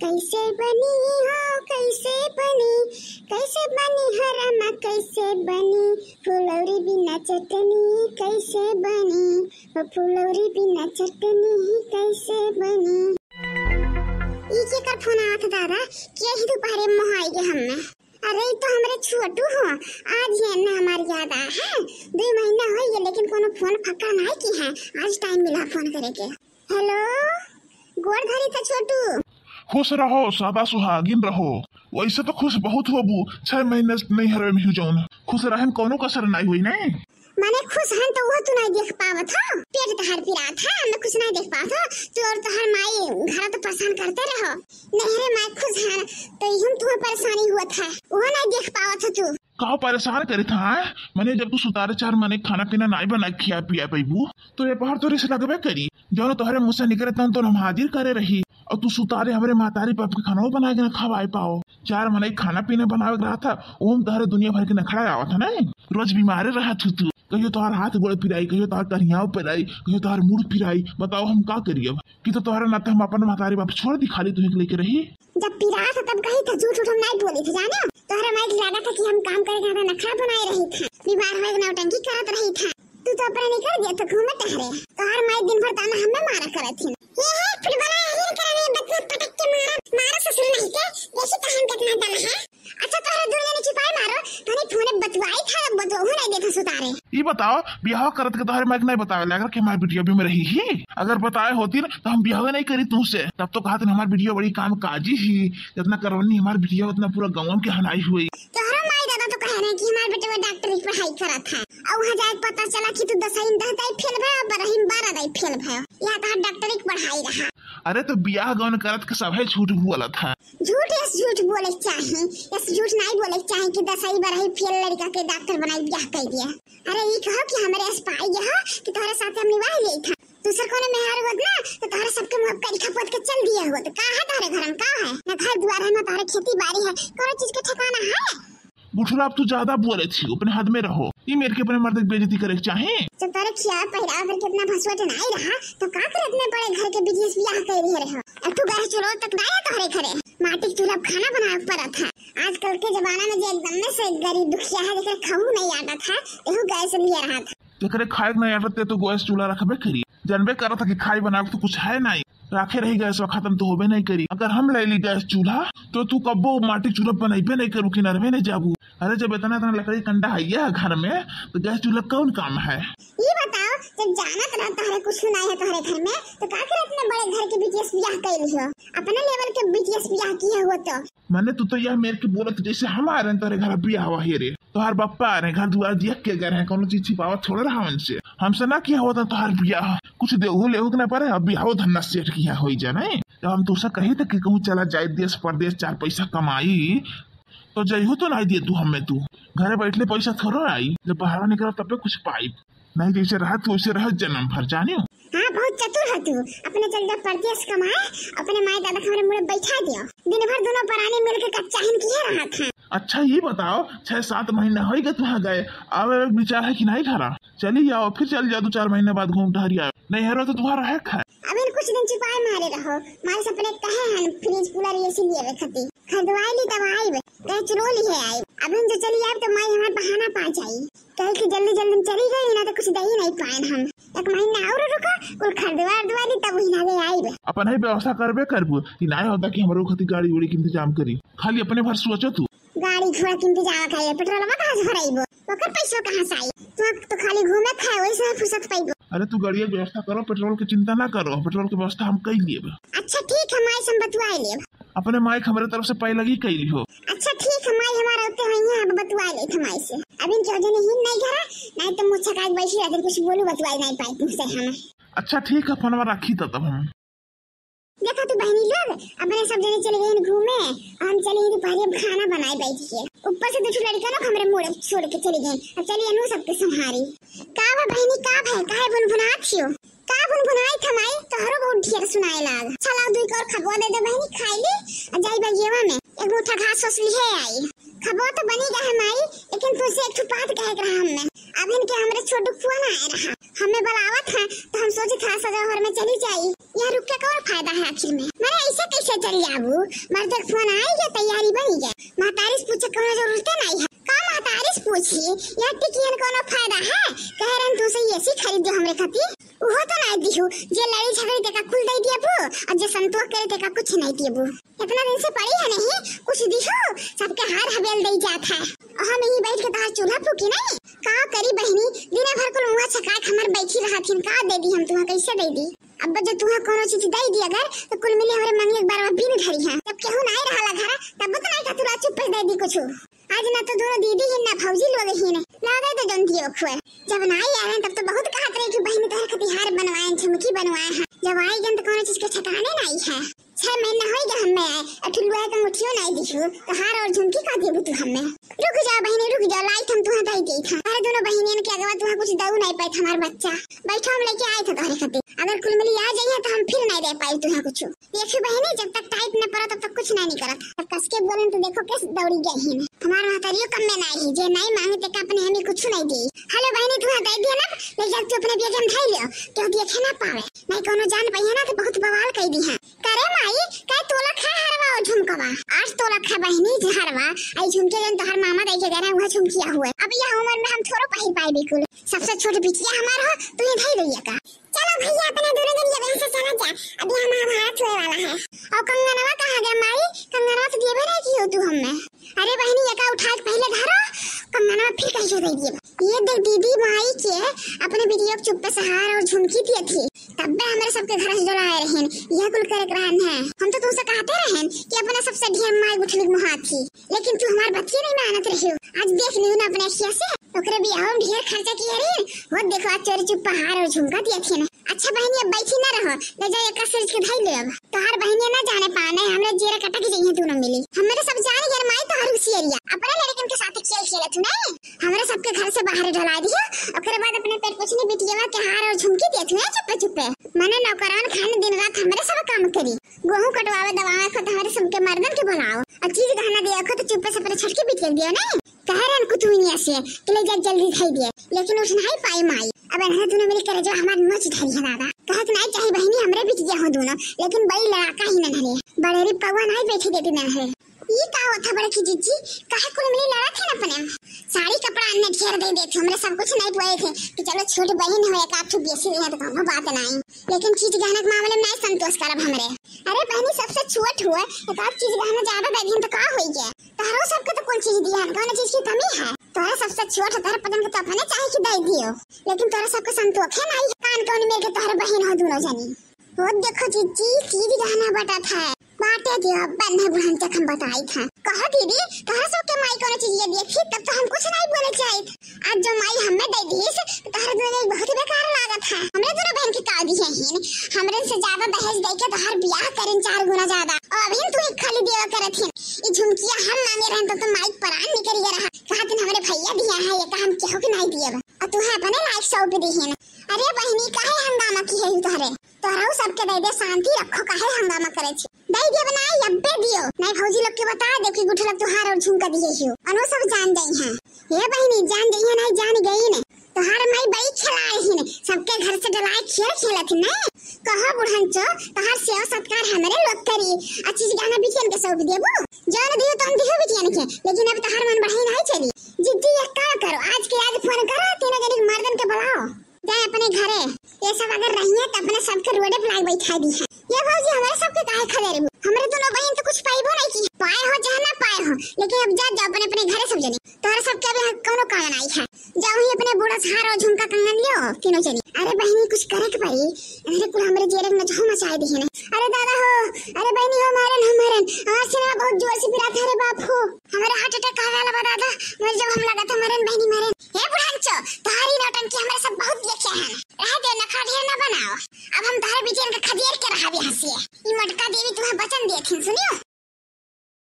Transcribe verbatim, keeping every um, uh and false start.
कैसे बनी हो, कैसे बनी, कैसे बनी हो रामा, कैसे बनी, फुलौरी बिना चटनी कैसे बनी, ओ फुलौरी बिना चटनी कैसे बनी। ई केकर फोन आवत दादा? के ही दोपहरे मोहाई गे हम्मे। अरे, ई तो हमरे छोटू हो, आज ही एन्ने हमार याद आया है। दुइ महीना होइ गए, लेकिन कोनो फोन फक्का नाहीं की है। आज टाइम मिला फोन करे के। हेलो, गोड़ धरी था छोटू। खुश रहो, सदा सुहागिन रहो। वैसे तो खुश बहुत होबू, छह महीने से नहीं हरवे में हूँ जौन। खुश रहन कोनो कसर नाहीं हुई नहीं। माने खुश हन तो वो तू नाहीं देख पावत हो, पेट तहार पिरात है, हमें कुछ नाहीं देख पावत हो। तू और तहार माई घर तो परेशान करते रहो। नहीं रे माई खुश हन तो हम तुम्हें परेशानी हुआ था, वो नाहीं देख पावत हो तू। का परेशान करे था, हैं? मने जब तू सुतारे चार मने खाना पीना नाहीं बना के खिया पिया पैबू, तो ये पहाड़ तो रिस लगबे करी। जौन तोहरे मुँह से निकरे तौन तो हम हाजिर करे रही। और तू सुतारे हमरे महतारी बाप के खाना बना के ना खवाए पाओ। चार मने खाना पीना बनावे के रहा था, ओम तोहरे दुनिया भर के नखड़ा आवत है ना। रोज बीमारे रहा थू तू, कहियो तोहर हाथ गोड़ पिराई, कहियो तोहर करियाव पिराई, कहियो तोहर मुड़ पिराई। बताओ हम का करी अब, कि तो तोहरे नाते हम अपन महतारी बाप छोड़ दी, खाली तुहे के लेके रही। जब पिरात है तब कही था, झूठ उठ हम नाहीं बोली थे, जाने? तोहरे माई के लागत है कि हम काम करे के ज्यादा नखरा बनाए रही था, बीमार होए के नौटंकी करत रही था। तू तो अपने निकल गया तो घूमे टहरे। तोहर माई दिन भर ताना हमें मारा करत थी। ये है फुलबला, यही करने बच्चे पटक के मारा, मारा ससुर नहीं के, देखी तो हम कितना दम है। अच्छा तोहरे दूर जाने छिपाए मारो, तने फोन बतवाई था, बतवाहू नाहीं देता सुतारे। ई बताओ, बियाह करत के तोहरे माई के नाहीं बतावे लगा कि हमार बिटिया भी में रही ही? अगर बताए होती ना तो हम बियाह नाहीं करी तुमसे। तब तो कहत हमार बिटिया बड़ी काम काजी ही, जितना करवनी हमार बिटिया उतना पूरा गाँव के हनाई हुई। तोहरा माई दादा तो कहे रहे कि हमार बेटवा डॉक्टरी के पढ़ाई करत है, और वहाँ जाए के पता चला कि तू दसवीं में दस दाई फेल भयो, बारहवीं में बारह दाई फेल भयो। यहाँ तोहर डॉक्टरी के पढ़ाई रहा। अरे तो बियाह गौन करत के सभे झूठ बोलत है। झूठ यस झूठ बोले के चाही, यस झूठ नाहीं बोले के चाही कि दसवीं बारहवीं फेल लड़का के डॉक्टर बनाई बियाह कर दिया। अरे ई कहो कि हमरे यस पाई गया हो कि तोहरे साथे हम निभाई लेत है। दूसर कोनो मेहर होत ना, तो तोहरे सबके मुँह करिखा पोत के चल दिए होत। का है तोहरे घर में, का है? ना घर दुआर है, ना तोहरे खेती बाड़ी है, कोनो चीज के ठिकाना है? बुढ़ला, अब तू ज्यादा बोले थी, अपने हद में रहो। ई मेर के अपने मर्द के बेइज्जती करे के चाहे? जब तोहरे खिया पहिरा भर के इतना भसुआ नाहीं रहा, तो का करे इतने बड़े घर के बिटिया से बियाह कर रहे हो? अब तू गैस चूल्हो तक ना है तोहरे घरे, माटी के चूल्हा पे खाना बनावे के पड़त है। आजकल के जमाना में जे एकदम में से गरीब दुखिया है, जेकरे खाहू नाहीं आटत है, एहू गैस लिए रहा था। जेकरे खाए के नाहीं आटत, ते तो गैस चूल्हा रखबे करी। जानबे करत है कि खाई बनावे के तो कुछ है नाहीं, राखे रही गैस खत्म तो होबे नाहीं करी। अगर हम ले ली गैस चूल्हा, तो तू कब्बो माटी चूल्हा बनैबे नाहीं करू, किनारबे नाहीं जाबू। अरे, जब इतना, इतना लकड़ी कंडा है ये घर में, तो गैस चूल्हा कौन काम है? ये बताओ, जब जानत रह तोहरे कुछ नाहीं है तोहरे घर में, तो का करे इतने बड़े घर के बिटिया से बियाह कैली हो? अपने लेवल के बिटिया से बियाह किया हो तो। माने तू तो यह मेर के बोलत जैसे हम आ रहे हैं तोहरे घर बियाह हुआ है रे। तोहार बप्पा आ रहे हैं, घर दुआर दिया के गए हैं, कोनो चीज छिपावत थोड़े रहा उनसे। हमसे ना किया होता तोहार बियाह, कुछ देहू लेहू के ना पड़े, अब बियाह धन्ना सेठ किया होई जाने। जब हम तुझसे कही था कि कहूँ चला जाए देश परदेश चार पैसा कमाई, तो जइहू तो नाहीं दिए तू हमें, तू घरे बैठले पैसा थोड़ा आई, जब बाहर निकला तबे कुछ पाई। नाहीं जैसे रहा तू वैसे रह जन्म भर, जानियो। हाँ, बहुत चतुर है तू, अपने चल जा परदेश कमाए, अपने माई दादा के हमरे मुड़े बैठा दियो। दिन भर दोनों परानी मिल के कच्चाहिन किए रहत हैं। अच्छा ये बताओ, छह सात महीना होई गए तुहाँ गए, आवे के विचार है कि नाहीं घरा? चली जाओ, फिर चल जाओ, दो चार महीने बाद घूम टहरी आओ। नैहरो तो तुम्हारा है खा। अभी कुछ दिन छिपाए मारे रहो, माई से अपने कहे हैं फ्रिज कूलर एसी लिए खातिर। खरीदवाई ली तब आइब, कहे चलो ली है आइब। अभी हम जो चली आइब तो माई हमार बहाना पा जाई, कहे कि जल्दी जल्दी में चली गई ना तो कुछ दे ही नाहीं पाएन हम। एक महीना और रुको, कुल खरीदवा उरीदवा ली तब वही नागे आइब। अपन ही व्यवस्था करबे करबू कि नाहीं होता कि हमरो खातिर गाड़ी उड़ी के इंतजाम करी, खाली अपने भर सोचो तू। गाड़ी घोड़ा के इंतजाम करे, पेट्रोलवा कहाँ से भराइबो? ओकर पैसा कहाँ से आई? तू तो खाली घूमे खाए, वही से फुर्सत पाइबो। अरे तू गाड़िया के व्यवस्था करो, पेट्रोल के चिंता ना करो, पेट्रोल के व्यवस्था हम कई लेब। अच्छा ठीक है, माई से हम बतुआ लेब। अपने माई के हमरे तरफ से पहले ही कई लिहो। अच्छा ठीक है, माई हमारा उत्ते होई है, अब बतुआ लेत है माई से। अब इनके वजह नहीं, नहीं घरा, नाहीं तो मुँह छका के बैठी रहती, कुछ बोलू बतुआ नाहीं पाई तुमसे हम। अच्छा ठीक है, फोनवा रखी तो तब हम। देखा तू बहनी लोग, अपने सब जने चले गए घूमे, और हम चले गए दोपहर में खाना बनाए बैठ के। ऊपर से दो ठो लड़का लोग हमरे मुड़े छोड़ के चले गए। अब चलिए अनु सबके संभारी। का बा बहनी, का भय, काहे बुनबुनात हियो? का बुनबुनाई था माई, तोहरो बहुत ढेर सुनाए लाग। चला दू और खबवा दे दे बहनी, खाई ली, और जाई बगियवा में एक मुट्ठा घास वास लिहे आई। खबवा तो बनी गए है माई, लेकिन तुझसे एक ठो बात कहे के रहा हमें। अभिन के हमरे छोटू फोन आए रहा, हमें बुलावत है, तो हम सोचे था सजा घर में चली जाई। यहाँ रुक के कौन फायदा है आखिर में? मारे ऐसे कैसे चल जाबू? मारे तो फोन आए गया, तैयारी बनी गया। महतारी से पूछे कोनो जरूरते नहीं है। का महतारी से पूछी? यहाँ टिकियन कोनो फायदा है? कह रहे हैं तुमसे एसी खरीद दो हमरे खातिर। उहो तो नहीं दिहू, जे लड़ी झगड़ी तेका कुल दे दियबू, और जे संतोष करे तेका कुछ नहीं दियबू। इतना दिन से पड़ी है नहीं, कुछ दिहू, सबके हार हवेल दे जात है। और हम यहीं बैठ के तहार चूल्हा फूकी नहीं? का करी बहिनी, दिन भर कुल मुँह छका के हमार बैठी रहत हिन, का दे दी हम तुहा, कैसे दे दी? अब जो तुहा कोनो चीज दे दी अगर, तो कुल मिली हमरे मंगनी के बारवा बिन धरी है। जब केहू नहीं रहला घर, तब तो नहीं का तुरा चुप दे दी कुछ। आज ना तो दोनों दीदी ही ना भौजी लोग ही ने, लागे तो जौन दियो खुए। जब नहीं आए हैं, तब तो बहुत कहत रहे कि बहिनी तोहर खातिर हार बनवाए, झुमकी बनवाए हैं। जब आई गन तो कोनो चीज के ठिकाने नहीं है। छह महीना होई गया हमें आए, अठुलुआ के मुठियो नहीं दिखू, तो हार और झुमकी का देबू तू हमें? रुक जाओ बहिनी, रुक जाओ, लाइट हम तुहा दे देत हैं। अरे दोनों बहिनियन के अगवा तुहा कुछ दऊ नहीं पाई हमार बच्चा। बैठो, हम लेके आए थे तोहरे खातिर। अगर कुल मिली आ जाइए तो हम फिर नहीं दे पाई तुहा कुछ। देखी बहिनी, जब तक टाइट न पड़ा तब तक कुछ नहीं निकलत। जब कस के बोलन तो देखो कैसे दौड़ी गई है। हमार महतारियो कम में नहीं है, जे नहीं मांगे ते का अपने हमें कुछ नहीं दी। हेलो बहिनी, तुहा दे दिया ना, ले जा तू अपने बेग में धई लियो, केहू देखे ना पावे, नहीं कोनो जान पाइए ना तो बहुत बवाल कर दी है। करे माई, कै तोला खा हरवा और झुमकवा? आठ तोला खा बहिनी हरवा, आई झुमके जन तोहर मामा दे के गए रहे, वह झुमकिया हुए। अब यह उम्र में हम थोड़ो पहिर पाए बिल्कुल। सबसे छोट बिटिया हमार हो, तू ही धई रही का? चलो भैया, अपना दोनों जन ये बहन से चला जा, अभी हमारा हाथ हुए वाला है। और कंगनवा कहाँ गया माई? कंगनवा तो देवे नहीं कियो तू हमें। अरे बहिनी, एका उठा के पहले धरो, कंगनवा फिर कहीं दे दिए। ये देख दीदी, माई के अपने बिटिया के चुप्पे से हार और झुमकी दिए थी, तब भी हमारे सबके घर से डराए रहन, यह कुल करे के रहन है। हम तो तुमसे कहते रहन कि अपना सबसे ढेर माई गुठली मुहा थी, लेकिन तू हमार बतिये नहीं मानत रही हो। आज देख लियो ना अपने अखिया से, ओकरे बियाह में ढेर खर्चा किए रही। वो देखो, आज चोरी चुप्पे हार और झुमका दिए थे ना। अच्छा बहिनी, अब बैठी ना रहो, ले जाओ एक सिर के धई ले। अब तोहार बहिनिया ना जाने पाने, हमरे जीरा कटा के जइहे तू ना मिली। हमरे सब जान गए माई तोहार हुसियरिया, अपने लड़कन के साथ खेल खेलत हूँ नहीं। हमरे सबके घर से बाहर डला दियो, ओकरे बाद अपने पेट पोछनी बिटिया के हार और झुमकी देत हूँ चुप्पे चुप्पे। मने नौकरान खान दिन रात हमरे सब काम करी, गेहूं कटवावे दवावे खुद हमरे सबके मर्दन के बुलाओ, और चीज गहना दिया खुद चुप्पे से अपने छटके बिटिया दियो नहीं। कह रहे हैं कुतुमिया से कि ले जा जल्दी धई दिए, लेकिन उठ नहीं पाई माई। अब इन्हें दोनों मिल करे जो हमार नोच धरी है दादा। कहत नहीं चाहे बहिनी हमरे बिटिया हो दोनों, लेकिन बड़ी लड़ाका ही नन्हरे, बड़ेरी पौवा नहीं बैठे देती नन्हरे। ये का होता बड़की जिज्जी, काहे कुल मिली लड़ा थे अपने? साड़ी कपड़ा अन्ने ढेर दे देते, हमरे सब कुछ नहीं पुआए थे कि चलो छोट बहिन हो एक आध ठो बेसी रहे तो कोनो बात नहीं, लेकिन चीज गहना के मामले में नहीं संतोष करब हमरे। अरे बहिनी सबसे छोट हुए, एक आध चीज गहना ज्यादा दे दी तो का होई गया? तोहरो सबके तो कुल चीज दिया है, कौन चीज की कमी है? तोहरे सबसे छोट है, तोहरे पतन के तो अपने चाहे कि दे दियो, लेकिन तोहरे सबके संतोखे नहीं है। कान कौन मेर के तोहरे बहिन हो दोनों जनी। वो देखो जीजी, चीज गहना बटा था, बाटे दियो, बन्ने बुढ़न तक हम बताई था। कहो दीदी, तोहरे सबके माई कौन चीज ये देखी, तब तो हम कुछ नहीं बोले चाहिए। आज जो माई हमें दे दीस, तो तोहरे दोनों के बहुत बेकार लागत है। हमरे दोनों बहन के का दिए हीन, हमरे से ज्यादा दहेज दे के तोहर बियाह करें चार गुना ज्यादा। और अभी तू एक खाली देवा करत हीन। ई झुमकिया हम मांगे रहन तो, तो माई परान निकल गया रहा। कहा दिन हमरे भैया दिया है, ये का हम केहू के नहीं दिए बा। और तू है अपने लायक सौंप दी है ना। अरे बहिनी, काहे हंगामा की है तोहरे? तोहरा सबके दे दे शांति रखो, काहे हंगामा करे छी? दे दियो बनाई, अब्बे दियो। नहीं भौजी लोग के बता दे कि गुठला तुहार और झुमका दिए हियो। अनु सब जान जाई हैं। हे बहिनी, जान जाई हैं, नहीं जान गई ने। तोहार माई बड़ी खिलाए ही ने। सबके घर से डलाए खेल खेलत ने। कहो बुढ़न चो, तोहार सेवा सत्कार हमरे लोग करी। आ चीज गहना बिटियन के सौंप देबू। जान दियो तो हम दियो बिटियन के, लेकिन अब तोहार मन बढ़ाई नहीं चली। जिद्दी एक काम करो, आज के आज फोन करो, तीनों जने के मर्दन के बुलाओ। जाए अपने घरे। ये सब अगर रहिए तो अपने सबके रोडे पे लाग बैठा दी है। ये भौजी हमारे सबके काहे खदेरे हो? हमरे दोनों बहन तो कुछ पाइबो नहीं की। पाए हो चाहे ना पाए हो, लेकिन अब जा, जाओ अपने अपने घरे सब जने। तोहरे सबके अभी यहाँ कोनो काम नहीं है। जाओ ही अपने बूढ़ा से हार और झुमका कंगन लियो तीनों जने। अरे बहिनी कुछ करे के पड़ी। अरे कुल हमरे जेरे में जो मचाए दी है ना। अरे दादा हो, अरे बहिनी हो, मारन हो मारन। हमार सीना बहुत जोर से पिरात है रे बाप हो। हमारे हार्ट अटैक आवे वाला बा दादा। मर जब हम लगा था मरन बहिनी मरन। हे बुढ़ांचो, तोहारी नौटंकी हमरे सब बहुत देखे हैं। रह दे, नखरा ढेर ना बनाओ। अब हम तोहरे बिटियन के खदेड़ के रहब यहाँ से। ई मटका देवी तुम्हें वचन दिए थी, सुनियो।